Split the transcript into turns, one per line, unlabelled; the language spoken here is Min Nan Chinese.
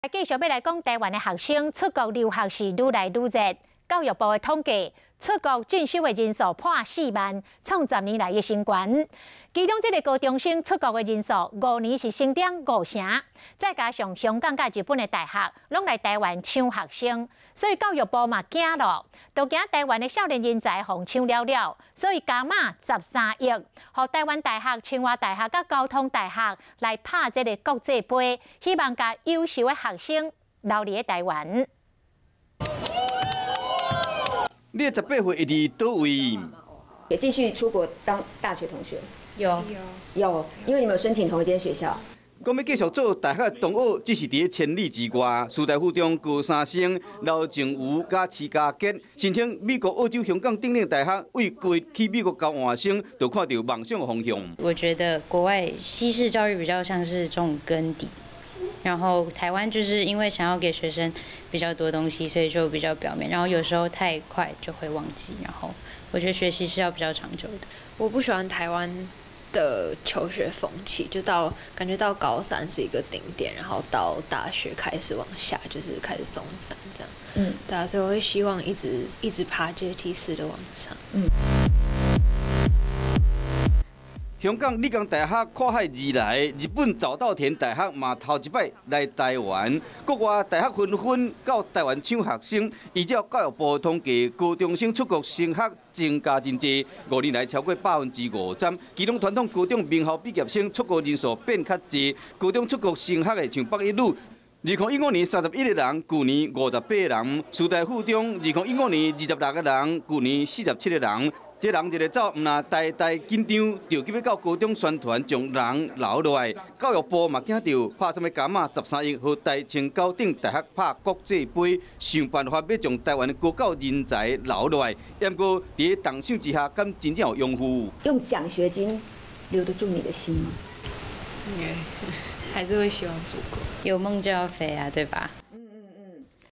繼續欲來講，台灣的學生出國留學是愈來愈熱。教育部的統計，出國進修的人數破4萬，創10年來的新高。其中，這个高中生出國的人數5年是成長5成，再加上香港佮日本的大學攏來台灣搶學生，所以教育部嘛驚囉，都驚台灣的少年人才予搶了了，所以加碼13億，予台灣大學、清華大學佮交通大學來拍這个國際杯，希望共優秀的學生留佇咧台灣。
你18歲會佇佗位？
也繼續出國當大學同學？
有。
有，因為你們有申請同一間學校。
講欲繼續做大學同學，只是佇咧千里之外。師大附中高三生劉靜瑜佮徐家傑申請美國、澳洲、香港等等大學，為過去美國交換生，就看著夢想方向。
我覺得國外西式教育比較像是重根底，然後台灣就是因為想要給學生比較多東西，所以就比較表面，然後有時候太快就會忘記。然後我覺得學習是要比較長久的。
我不喜歡台灣的求學風氣，就到感覺到高三是一個頂點，然後到大學開始往下，就是開始鬆散這樣。對啊，所以我會希望一直一直爬階梯式的往上。
香港理工大學跨海而來，日本早稻田大學嘛頭一擺來台灣，國外大學紛紛到台灣搶學生。依照教育部統計，高中生出國升學增加真濟，5年來超過50%。其中傳統高中名校畢業生出國人數變較濟，高中出國升學的像北一女，2015年31個人，舊年58個人；師大附中2015年26個人，舊年47個人。這人一个走，毋但台大緊張，就急欲到高中宣傳，將人留落來。教育部嘛驚著，拍算欲加碼13億，予台清交等大學拍國際杯，想辦法欲將台灣的高教人才留落來。毋過，佇咧動手之下，敢真正有用夫？
用獎學金留得住你的心嗎？
應該還是會希望出國。
有夢就要飛啊，對吧？